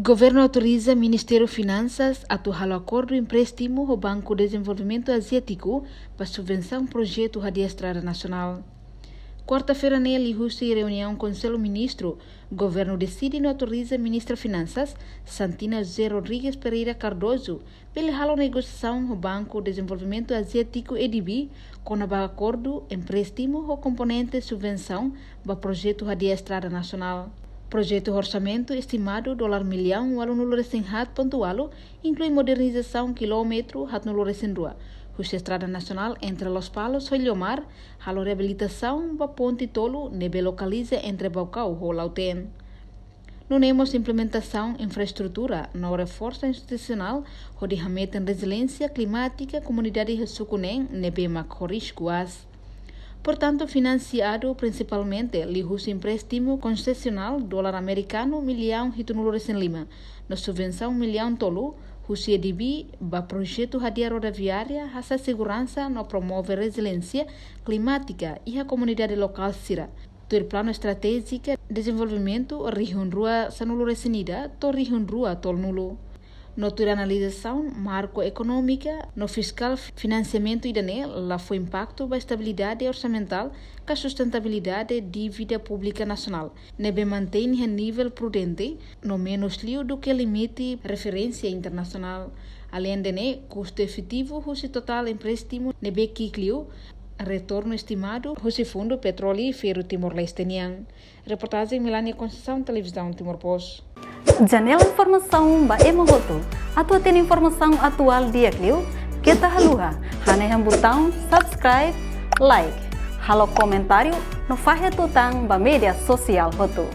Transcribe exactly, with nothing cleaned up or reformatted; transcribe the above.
Governu autoriza Ministériu Finansas atu halo akordu empréstimu ho Banku Dezenvolvimentu Aziátiku ba subvensaun projetu hadi'a estrada nasionál. Kuarta-feira ne'e, liuhusi reuniaun Konsellu Ministru, governu deside no autoriza Ministra Finansas, Santina José Rodrigues Pereira Cardoso, bele halo negosiasaun ho Banku Dezenvolvimentu Aziátiku, A D B, kona-ba akordu empréstimu ho komponente subvensaun ba projetu hadi'a estrada nasionál. Projetu orsamentu estimadu dolar millaun ualunulu-resin-haat pontu ualu, inklui modernizasaun kilómetru haatnulu-resin-rua husi estrada nasionál entre Lospalos ho Ilhomar, halo reabilitasaun ba ponte tolu ne'ebé lokaliza entre Baucau ho Lautém. Nune'e mós implementasaun infraestrutura no reforsa institusionál hodi hametin reziliénsia klimátika komunidade iha suku neen ne'ebé mak ho risku aas. Portantu, finansiadu prinsipalmente liuhusi empréstimu konsesionál dolar amerikanu millaun hitunulu-resin-lima, no subvensaun millaun tolu husi A D B ba projetu hadi'a rodoviária, hasa'e seguransa no promove reziliénsia klimátika iha komunidade lokál sira, tuir Planu Estratéjika Dezenvolvimentu rihun rua sanulu-resin-ida to'o rihun rua tolunulu. No tuir analizasaun marku ekonómika no fiskál, finansiamentu ida-ne'e la fó impaktu ba estabilidade orsamentál ka sustentabilidade dívida públika nasionál, ne'ebé mantein iha nivel prudente no menus liu duké limite referénsia internasionál. Aleinde ne'e, kustu efetivu husi totál empréstimu ne'ebé ki'ik liu, retornu estimadu husi Fundu Petróleu i Ferru Timor-Leste nian. Reportajen Melania Conceição, Televizaun Timor Post. Janela informasaun ba ema hotu. Atu hatene informasaun atuál di'ak liu, keta haluha hanehan butaun subscribe, like, halo komentáriu no fahe tutan ba média sosiál hotu.